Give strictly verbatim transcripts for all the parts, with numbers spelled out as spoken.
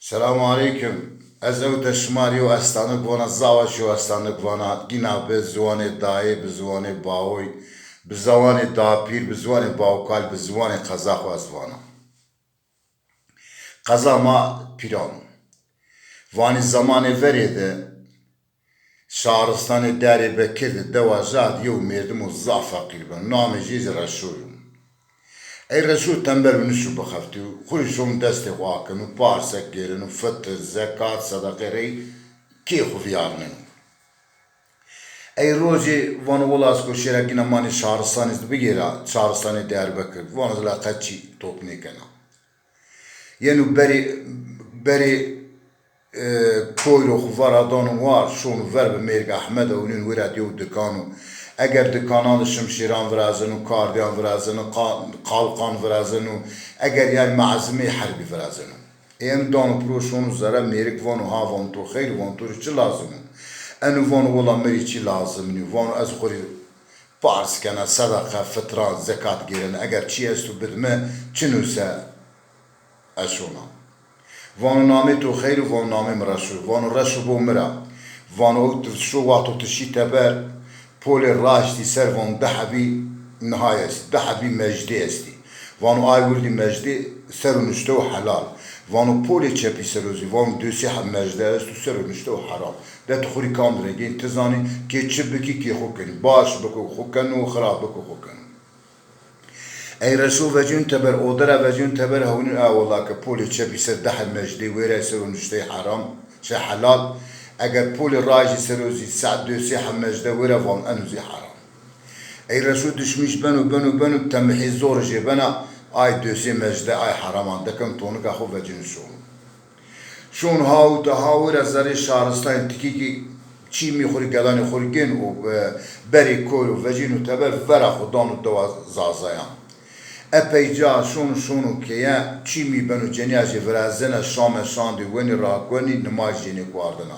Selamu aleykum. Ez ewte şima rê yew estanik vana, zawa şî yew estanik vana, gîna bi ziwanê dayê, bi ziwanê bawoy, bi ziwanê dapîr, bi ziwanê bawkal, bi ziwanê qeza xo ez vana. Qeza ma Pîran o. Vanî zemanê verê de şaristanê Diyarbekir de dewa Jad yew mêrdimo zaf feqîr beno. Namê jê zî Reşo yo. Ey Reşo tembel û nişo bixeftîyo. Xwu rê şono destê xwu akeno, parsek gêreno, fitir, zekat, sedeqe rey kê xwu vîyarneno. Ey rojê vano wela ez ko şêra gîna manê şaristanê zî bigêra, şaristanê Diyarbekir. Vano ez la qet çî top nêkena. Yeno berê, berê, e, koyro xwu vera dano war, şono ver bi Mêrg Ehmed ewnîno wêra di yew dikan o. Eger dikanan de şimşêran virazeno, kardîyan virazeno, qa-, qalqan virazeno, eger yanî malzemeyê herbî virazeno. Ê eno dano piro şono zere, mêrik vano ha, vano to xeyr o, vano to rê çi lazim o? Eno vano wela mi rê çî lazim nîyo, vano ez xwu rê pars kena, sedeqe, fitran, zekat gêrena, eger çî esto bid mi, çin o se ez şona. Vano namê to xeyr o? Vano namê mi Reşo. Vano Reşo bo mi ra. Vano ew tu şo, wexto tu şî teber, polê raştî ser vano di hebî nihay estî, di hebî mecdê estî. Vano ay wirdî mecdê ser o nuştew helal. Vano polê çepî ser o zî vano dösê heb mecde esto ser o nuştew heram. De tu xwu rê kam rengên ti zanî, kê çi bikî kê xwu kenî. Baş biko xwu keno, xirab biko xwu keno. Ey Reşo vecîno teber, ode ra vecîno teber, hewnîno a wela ke polê çepî ser di heb mecdê wêra ser o nuşteyê heram, şey helal. Eger polê rajî ser o zî se-, dösê heb mecde wêra vano eno zî heram. Ey Reşo dişmîş beno, beno, beno, temihê zor jê bena, ay dösê mecde, ay heraman dekeno, tonika xwu vecîno şono. Şono ha û te ha wêra zerrê şaristanê tikîkî çîmî xwu rê, gedanê xwu rê gêno û, e, berê koyro vecîno teber, vera xwu dano dewa Zazayan. Epey ca şono, şono keye, çîmî beno, cenîya jê virazena, şame şandê wenî, rakuenî, nimaj cenêk wardena.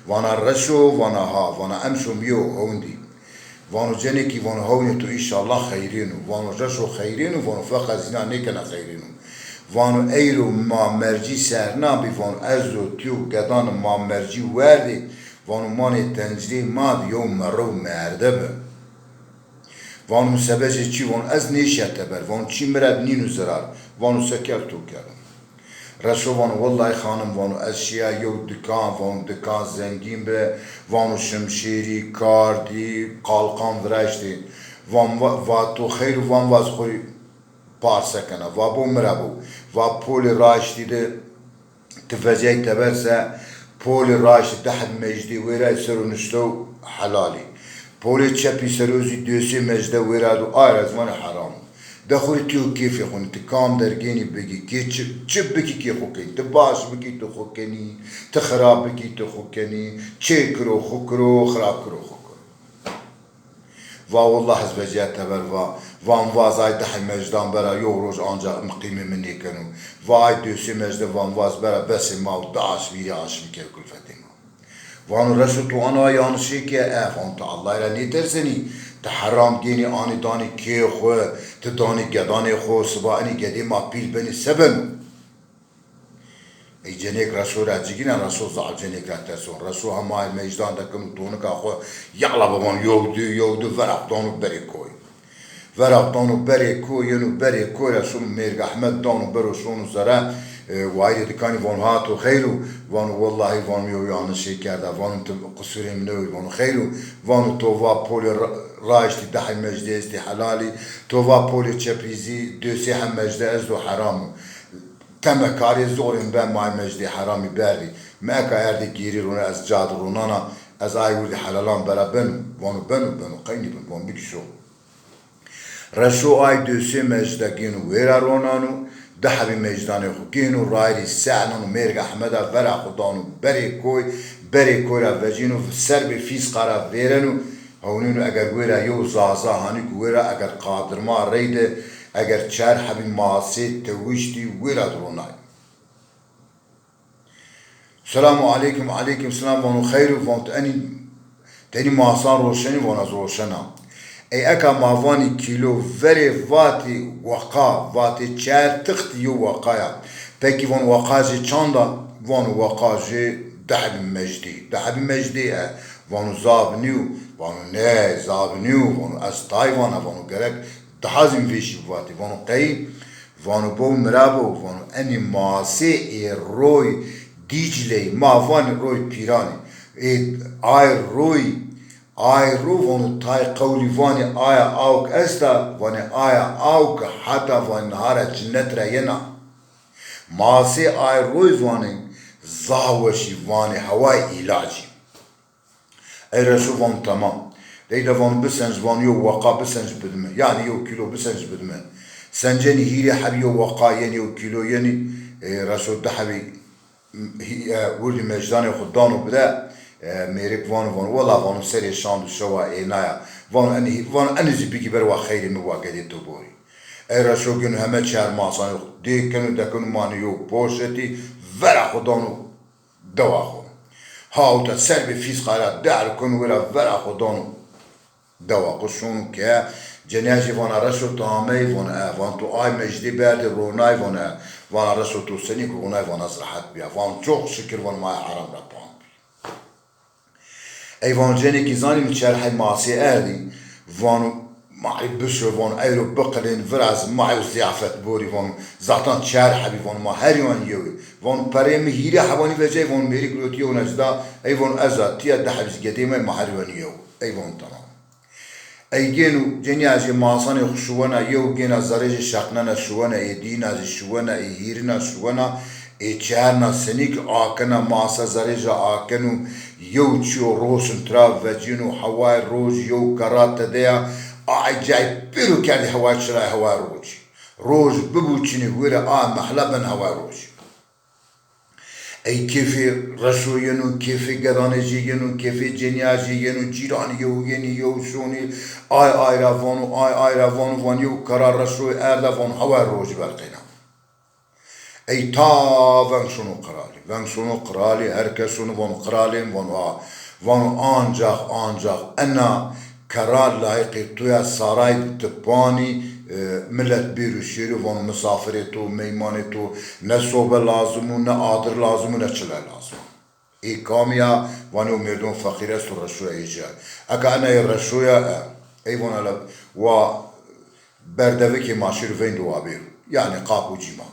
Vana Reşo, vana ha, vana emşo mi yew hewndî. Vano cenêkî, vano hewnê to înşallah xeyrên o. Vano Reşo xeyrên o, vano feqet zîna nêkena xeyrên o. Vano eyro ma mercî ser nabî, vano ez û ti û gedanê ma mercî werdê, vano manê tencîrê ma de yew merro merde bi. Vano mi sebecê çî, vano ez nêşiya teber, vano çî mi ra nîno zirar, vano se kerd to kero. Reşo vano wellahî xanim, vano ez şiya yew dikan, vano dikan zengîn bi, vano şimşêrî, kardî, qalqan viraştê. Van va, va to xeyr o, van va ez xwu rê parse kena. Va bo mi ra bo. Va polê raştî de ti vecay teber se, polê raştî di heb mecdê wêra ser o nuştew helalî. Polê çepî ser o zî dösê mecde wêra do, ay ra ez vanê heram o. De xwu rê ti û kêfê xwu nî, ti kam dergênî bigî, kê çi, çi bikî kê xwu kenî, ti baş bikî ti xwu kenî, ti xirab bikî ti xwu kenî, çêk kiro xwu kiro, xirab kiro xwu kiro. Va wellahî ez vecîya teber, va, van va ez ay di heb mecdan bera yew roj ancax mi qîmê mi nêkeno. Va ay dösê mecde, van va ez bera besê ma û di aşmî rê aşmî kerd kulfetê ma. Vano Reşo to ana yanlişê ke, e, vano ti Allay ra nêtersenî, ti heram gênî anî danî kê xwu, ti danî gedanê xwu, siba enî gedê ma pîl benî se beno? Ey cenêk Reşo ra cigîna, Reşo zaf cenêk ra terson. Reşo hema ay mecdan de keno tonika xwu, yala biban yew di, yew di veraq dano berê koy. Veraq dano berê koy, yeno berê koy ra şono Mêrg Ehmed dano bero şono zere, e, wayîrê dikanî vano ha to xeyr o, vano wellahî vano yew yanlişê kerda, vano ti qusurê mi newî, vano xeyr o, vano to va polê ra-, raştî di heb mecdê estî helalî, to va polê çepî zî dösê heb mecde esto heram o. Teme karê zorên ben may mecdê heramî berdî. Mi eka erdê gêrî rona, ez cad ronana, ez ay wirdî helalan bera beno, vano beno, beno, qeynî beno, vano bigî şo. Reşo ay dösê mecde gêno wêra ronano, di hebî mecdanê xwu gêno, rayîrî se nano Mêrg Ehmeda, vera xwu dano berê koy, berê koy ra vecîno, ser bê fîsqa ra vêreno, hewnîno eger wêra yew Zaza hanî ku wêra eger qadirma reyde, eger çar hebî masê tewiştî wêra di ronay. Selamu aleykum, aleykum selam, vano xeyr o, vano ti enî, ti enî masan roşenî, vano ez roşena. Ey eka ma vanî kîlo verê vatî weqa, vatê çar tixtî yew weqa ya. Pekî vano weqajê çand a? Vano weqajê di hebî mejdî. Di hebî mejdî e. Vano zaf nîyo? Vano nê, zaf nîyo. Vano ez tay vana, vano gerek daha zî vêşî bivatî. Vano qey? Vano bo mirabo, vano enî masê ê roy Dîcleyî, ma vanî roy Pîranî. Ê ay roy, ay ro vano tay qewlî vanî aya awk esta, vanî aya awk heta vanî nihara cinnet ra yena. Masê ay roy vanî zaf weşî, vanî hewayê îlacî. Ey Resul vano tamam. Dey de vano bisenc, vano yew weqa bisenc bidime. Yanî yew kîlo bisenc bidime. Sencenî hîrê hebî yew weqa yenî, yew kîlo yenî. E, Resul di hebî hî-, e, wirdî mecdanê xwu dano bide. E, mêrik vano, vano wela vano serê şand û şewa êna ya. Vano enî, vano enî zî bigî ber wa xeyrê mi wa gedê to borî. Ey Resul gêno heme çar masanê xwu dê keno dekeno manê yew poşetî vera xwu dano dewa xwu. Hawta ser bê fîsqa ra der keno wira vera xwu dano dewa xwu şono ke cenîya jê vana Resul to amey? Vano e. Vano to ay mejdê berdê ronay? Vano e. Vana Resul to senî ki ronay? Vana ez rehet bîya. Vano çok şikir, vano ma heram ra pan bî. Ey vano cenêkî zanî mi çer hey masê erdî. Vano ma ey bişo, vano ey ro biqilên viraz, ma ey zîyafet borî, vano zaten çer hebî, vano ma herî wan yew ê. Vano perê mi hîrê hebanî vecey, vano mêrik rotî yew necda, ey vano ez a tîya di hebî zî gedê me, ma herî wan yew. Ey vano tamam. Ey gêno cenîya jê masanê xwu şuwena, yew gêna zerê jê şeqnena şuwena, ê dîna zî şuwena, ê hîrina şuwena, ê çerna senî ki akena masa zerê ja akeno, yew çîyo roşn tira vecîno, hewayê roj yew kerra tede ya, a ecayîb pêro kerdî hewayê çira, hewayê rojî. Roj bibûçinî wêre a mehla ben hewayê rojî. Ey kêfê Reşo yeno, kêfê gedanê jê yeno, kêfê cenîya jê yeno, cîranî yew yenî, yew şonî, ay ay ra vano, ay ay ra vano, van yew kara Reşoyî erda, vano hewayê rojî berqeyna. Ey ta veng şono qiralî. Veng şono qiralî, her kes şono vano qiralê mi, vano ha. Vano ancax, ancax ena kera layiqê to ya, saray di ti panî, e, milet bêro şêro, vano misafirê to, meymanê to ne sobe lazim o, ne adir lazim o, ne çile lazim o. Ê kamî ya? Vanê o mêrdimo feqîr esto, Reşo ya, ê ci ya. Eka ena ê Reşo ya, e. Ey vano hele wa berdevikê ma şêro veyndê wa bêro. Yanî qap û cîma.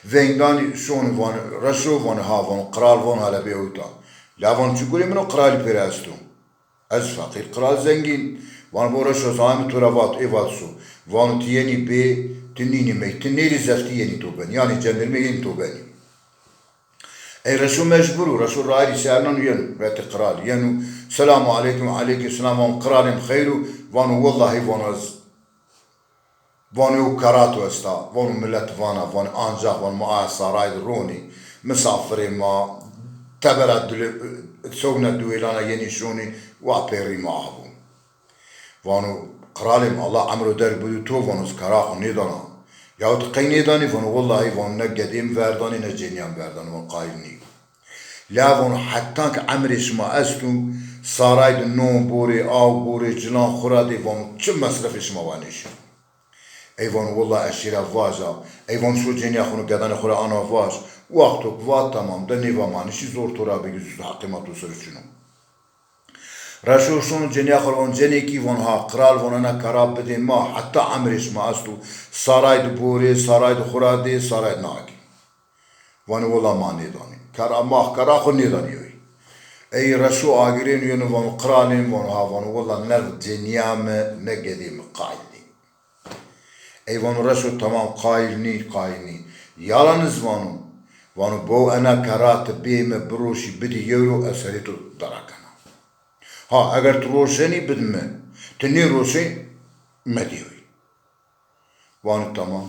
Veyndani şonî vanê Reşo, vanê ha, vano qiral, vano hele bê ewta. La vano çi gurê min o, qiralî pêra esto. Ez feqîr, qiral zengîn. Vano bo Reşo, ez aye mi to ra vat, ê vat şo. Vano ti yenî bê, ti nînî mey, ti nêrî zeftî yenî to benî. Yanî cendirme yenî to benî. Ey Reşo mecbur o, Reşo rayîrî ser nano yeno, retê qiralî yeno. Selamu aleykum, aleykum selam, vano qiralê mi xeyr o? Vano wellahî, vano ez, vano yew kera to esta, vano milet vana, vano ancax, vano ma aya saray di ronî, misafirê ma, tebera dile, sewna diwêlana yenî şonî, wa pêrî ma abo. Vano qiralê mi, Allah emro derg bido to, vano ez kera xwu nêdana. Yaw ti qey nêdanî? Vano wellahî, vano ne gedê mi verdanî, ne cenîya mi verdanî, vano qayîl nîyo. La vano hetan ki emrê şima esto, saray di non borê, aw borê, cilan xwu ra dê, vano çi mesrefê şima wa nêşino. Ey vano wellahî ez şêra vaja. Ey vano şo cenîya xwu no, gedanê xwu ra ana vaj. Wexto ki va tamam de, nêva ma nişî zor to ra bigî, zû heqê ma to ser o çin o. Reşo şono cenîya xwu ra vano cenêkî, vano ha qiral, vano ena kera bidê ma, heta emrê şima esto, saray di borê, saray di xwu ra dê, saray di nagê. Vanê wela ma nêdanî. Kera ma, kera xwu nêdanî yewî. Ey Reşo agirêno yeno vano qiralê mi, vano ha, vano wela ne cenîya mi ne gedê mi qayîl nî. Ey vano Reşo tamam, qayîl nî, qayîl nî. Yalaniz vano, vano bo ena kera ti bê mi biroşî bidî yew ro, ez serê to dara kena. Ha eger ti roşenî bid mi, ti nêroşenî medî yewî. Vano tamam.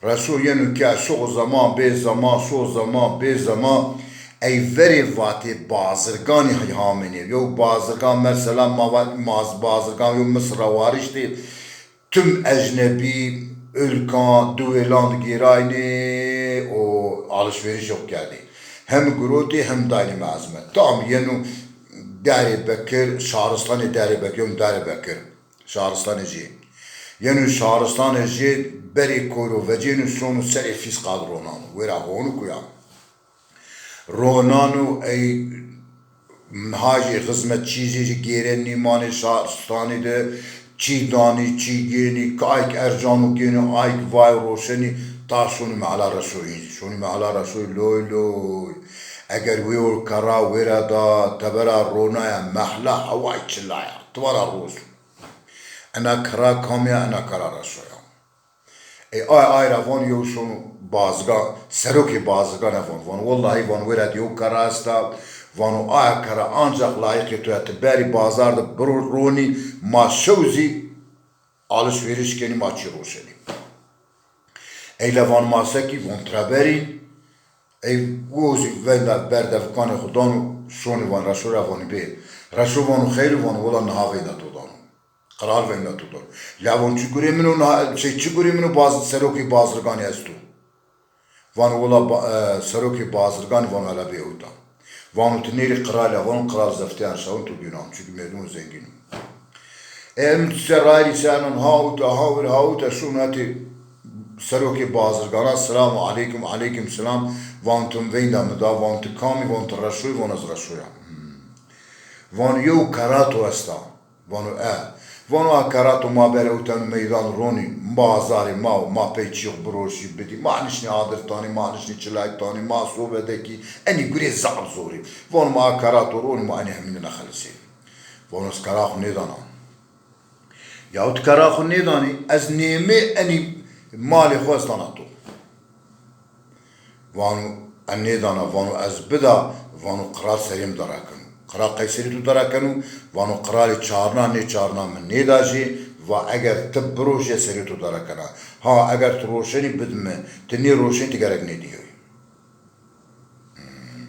Reşo yeno ke şoxo zeman bê zeman, şo zeman bê zeman, ey verê vatê bazirganî hamênê. Yew bazirgan, mesela ma va-, maz-, bazirgan yew misir ra wariştê, tim ecnebî, ilkan, diwêlan di gêraynê û alişverîşê xwu kerdê. Hem girotê hem daynê mezime. Tam yeno Derê Bekir, şaristanê Derê Bekir, yeno Derê Bekir. Şaristanê jê. Yeno şaristanê jê berê koyro vecêno sono serê fîsqa de ronano. Wêra honik uya. Ronano ey hajê xizmetçî jê jî gêrenî manê şaristanî de çî danî, çî gênî, ki ayk ercano gêno, ayk vay roşenî, ta şonî mehla Resoyî. Şonî mehla Resoyî loy loy. Eger wê ol kerra wêra da tebera ronaya mehla heway çilaya. Ti vana roz. Ena kerra kamî ya, ena kerra Resoya. Ey ay ay ra van yew şono bazirgan, serokê bazirgan ya van. Van wellahî van wêra de yew kerra esta. Vano aya kerra ancax layiqê to ya, ti berî bazar de biro ronî, ma şew zî alişveriş kenî, ma çî roşenî. Ey la van ma sekî, van tira berî. Ey o zî veyna ber devikanê xo dano, şonî van Reşo ra vanî bê. Reşo vano xeyr o, vano wela niha veyna to dano. Qral veyna to dano. La van çi gurê min o niha, şey, çi gurê min o baz-, serokê bazirganî esto. Vano wela ba-, e, serokê bazirganî vano hela bê ewta. Vano ti nêrî qral a, vano qral zefteyan şawin to gênan, çunkî merdimo zengîn o. Em ser rayî sernan hawta, hawir hawta şûn hetê serokê bazirganan, selamu aleykum, aleykum selam, van tim veynda mi da, van ti kamî, van ti Reşoyî, van ez Reşoya. Hmm. Van yew kerato esta. Vano e. Vano a kerato ma ber ewteno meydan ronî, bazarê ma o, ma pey çî xo biroşî bidî, ma nişnî adir tanî, ma nişnî çilay tanî, ma sobe de kî, enî gurê zaf zorî. Vano ma a kerato ronî, ma enî hemîne nexelisê. Vano ez kera xo nêdana. Yaw ti kera xo nêdanî, ez nêmê enî malê xo ez dana to. Vano, e nêdana, vano ez bida, vano qral serê mi dara keno. Qral qey serê to dara keno? Vano qralê çarna, nê çarna mi nêda jê, va eger ti biroşê serê to dara kena. Ha eger ti roşenî bid mi, ti nêroşenî ti gerek nêdîyoyî. Hmm.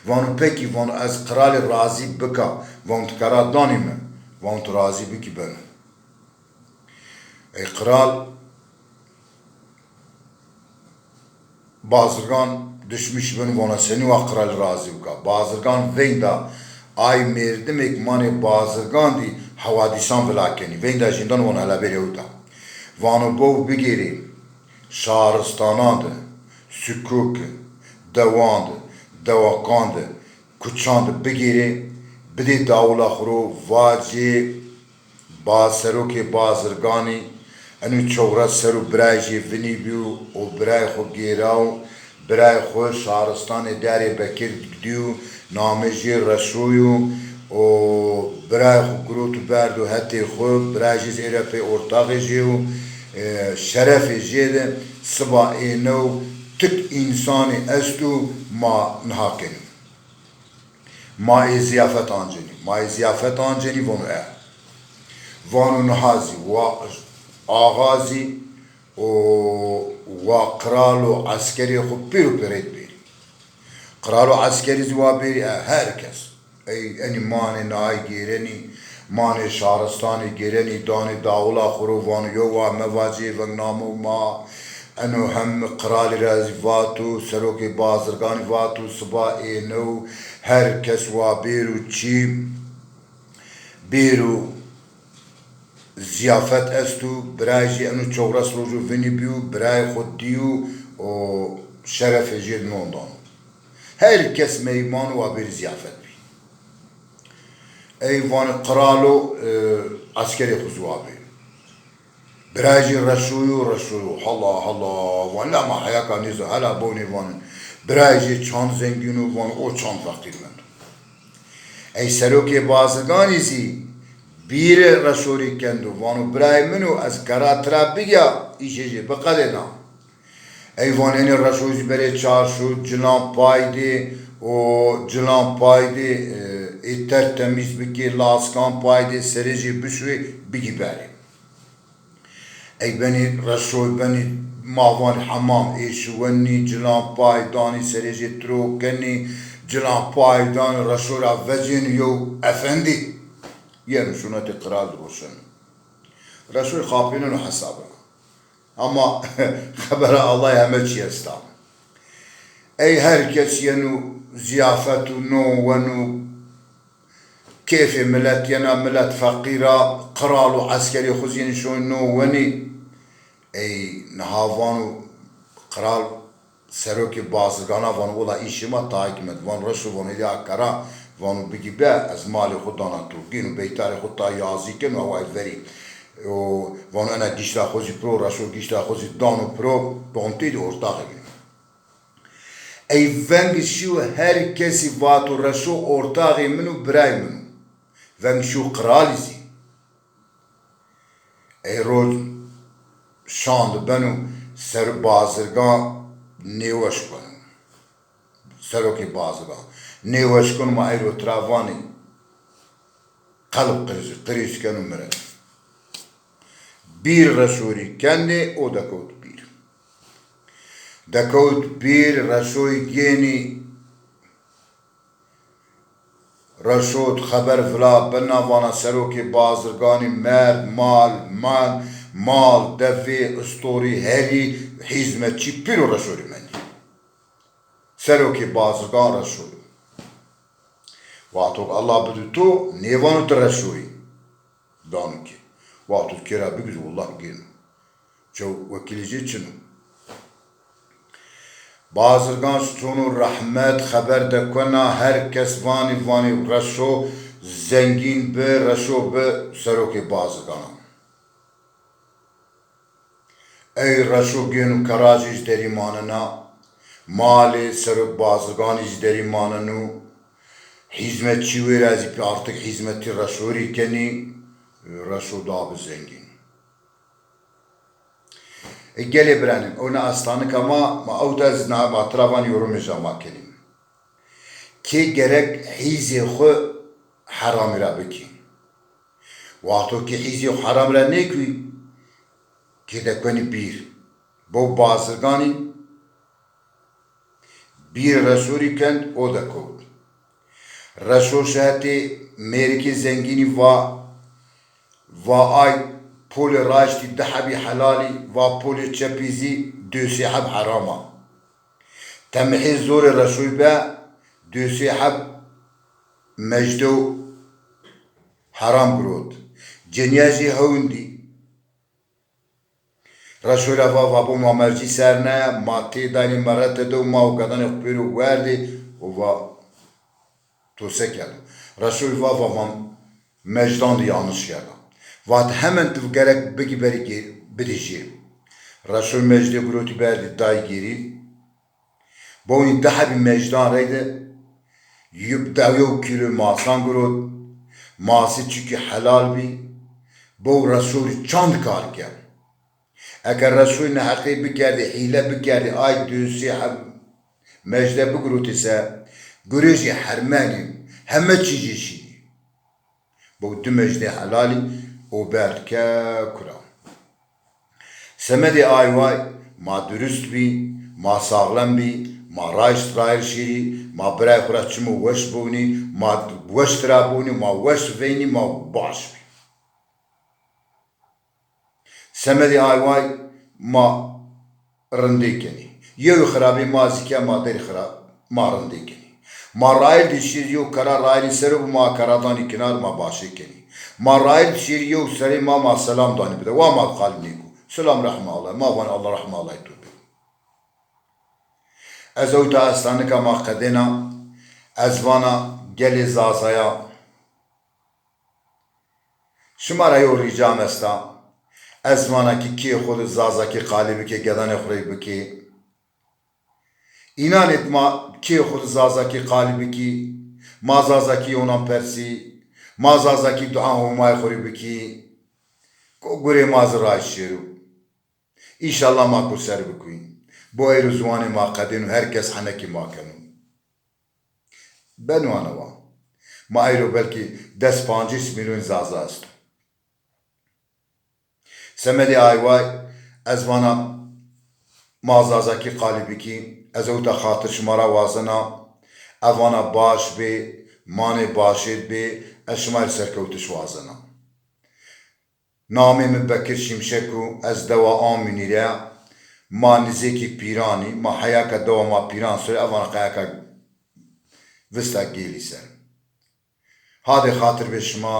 Vano pekî, vano ez qralî razî bika, vano ti kera danî mi, vano ti razî bikî beno. Ey qral bazirgan dişmiş beno, vana senî wa qral razî bika. Bazirgan veynda ay mêrdimêk manê bazirgan dî hewadîsan vila kenî. Veynda jîndan vana hela bêrê ewta. Vano bow bigêrê şaristanan de, sukûk, dewan de, dewakan de, kuçan de bigêrê, bidê dawula xo ro, vacê ba serokê bazirganî, eno çewres serr û birayê jê vinî bîyo û birayê xo gêraw, birayê xo şaristanê Dêrê Bekir dîyo, namê jê Reşo yo û birayê xo girot û berdo hetê xo, birayê jê zî ê ra pey ortaxê jê yo, e, şerefê jê de siba ê new tik însanî esto, ma niha kenî. Ma ê zîyafet ancenî. Ma ê zîyafet ancenî, vano e. Vano niha zî wa axa zî û wa qral û eskerê xo pêro pêrêd bêrî. Qral û eskerî zî wa bêrî, e, her kes. Ey, enî manê nayê gêrenî, manê şaristanê gêrenî, danê dawula xo ro, vano yo wa mevacê, veng namo ma eno hem qralî ra zî vato, serokê bazirganî vato, siba ê new her kes wa bêro çî, bêro zîyafet esto, birayê jê eno çewres rojo vinî bîyo, birayê xo dîyo û şerefê jê non dano. Her kes meyman wa bêrî zîyafet bî. Ey vanê qral û, e, eskerê xo zî wa bêrî. Birayê jê Reşo yo, Reşo yo. Hala, hala. Van la ma heyaka nêzo, hela bonê vanê. Birayê jê çand zengîn o, vano o çand feqîr mendo. Ey serokê bazirganî zî bîrê Reşo rê kendo, vano birayê min o, ez kera tira bigîya, îşê jê biqedêna. Ey vanê enê Reşo zî berê çarşo, cilan pay dê û cilan pay dê, e, ê tertemîz bikê, laskan pay dê, serê jê bişuwê, bigî berê. Ey benî Reşoy benî, ma vanî hemam ê şiwenî, cilan pay danî, serê jê tiro kenî, cilan pay danî, Reşo ra vecênî yew efendî. Yeno şonetê qral di roşeno. Reşoy xapêneno hesabena. Ama xebera Allay heme çî esta. Ey her kes yeno zîyafet û no weno, Kêfê milet yena, milet feqîr a, qral û eskerê xwu zî yenî şoyî no wenî. Ey niha vano qral serokê bazirgana vano, wela îşê ma tayê kî met. Vano Reşo, vano êdî a kera, vano bigî be, ez malê xwu dana to. Gêno beytarê xwu ta yazî keno, eway verî. O, vano ena gişta xwu zî piro, Reşo gişta xwu zî dano piro, ponteyî de ortaxê bî. Ey veng şîyo, her kesî vato Reşo ortaxê min o, birayê min o. Veng şîyo qralî zî. Ey roj şan de beno ser bazirgan nêweş keno. Serokê bazirgan nêweş keno, ma ey ro tira vanê. Qelb qirîz, qirîz keno mire. Bîr Reşorî kendê, o dekewt bîr. Dekewt bîr, Reşoyî gênî. Reşo xeber vila bena, vana serokê bazirganî merd, mal, mal, mal, devê, istorî, herî, hîzmetçî pîro Reşorî mendî. Serokê bazirgan Reşo yo. Wexto ke Allah bido to, nêvano ti Reşo yî. Dano ke. Wexto ke ra bigîz, wallah gêno. Çew wekîlê ci çin o. Bazirgan şono rehmet, xeber dekena, her kes vanî, vanî Reşo zengîn bi, Reşo bi serokê bazirganan. Ey Reşo gêno kerajê ji derî manena, malê serok bazirganî ji derî maneno, hîzmetçî wê ra zî pê artık hîzmetî Reşorî kenî, Reşo da bi zengîn. E, gelê biranî, ewna estanika ma, ma ewta ez na, ma tira van yorumê ca ma kenî. Kê gerek hîzê xwu heramî ra bikî. Wexto ke hîzê xwu heram ra nêkuyî, kê dekenî bîr. Bo bazirganî bîr Reşorî kend, o dekewt. Reşo şi hetê mêrikê zengînî va, va ay polê raştî di hebî helalî, va polê çepî zî dösê heb heram a. Temihê zorê Reşoy be, dösê heb mecdew heram girot. Cenîya jî hewn dî. Reşoy ra va, va bo ma mercî ser naya, ma têdaynî merete de û ma û gedanê xwu pêro werdê û va to se kerdo? Reşoy va, va ma mecdan de yanlış kerda. Va ti hemen ti gerek bigî berî gê-, bidî jê. Reşoy mecdê girotî berdî day gêrî. Bewnî di hebî mecdan reyde yew, dew yew kîlo masan girot. Masî çikî helal bî. Bew Reşorî çand kar ke. Eke Reşoy neheqê bikerdî, hîle bikerdî, ay dösê heb mecde bigirotî se, gurê jî hermenî, heme çî jî şînî. Bo di mecdê helalî o berd ke kura. Semedê ay way ma durust bî, ma saxlem bî, ma raşt rayir şîrî, ma birayê xwu ra çimo weş biwnî, ma weş tira biwnî, ma weş veynî, ma baş bî. Semedê ay way ma rindê kenî. Yewî xirabê ma zî ke, ma derî xirab, ma rindê kenî. Ma rayir dî şêrî yew kera rayirî ser o bi, ma kera danî kinar, ma başê kenî. Ma rayir dî şêrî yew serê ma, ma selam danî bide. Wa ma qalî nêko. Selam rehma Allah. Ma vanê Allah rehma Allahî to bê. Ez ewta estanika ma qedêna, ez vana gelê Zazaya. Şima ra yew rîcam esta, ez vana kî kê xwu de zazakî qalî bikê, gedanê xwu rey bikê. Înanêt ma kê xwu de zazakî qalî bikî, ma zazakî yewnan persî, ma zazakî dua Homayê xwu rê bikî. Ko gurê ma zî raşt şêro. Înşallah ma ko ser bikuyîn. Bo eyro ziwanê ma qedêno, her kes henekê ma keno. Beno ana wa. Ma eyro belkî des pancês mîlyon Zaza esto. Semedê ay way ez vana ma zazakî qalî bikî, ez ewta xatir şima ra wazena, ez vana baş bê, manê başêd bê, ez şima rê serkewtiş wazena. Namê mi Bekir Şimşek o, ez dewa Amûnî ra ya. Ma nizêkî Pîranî, ma heyaka dewa ma Pîran ser, evana qeyaka vista gêlî ser. Hadê xatir bê şima.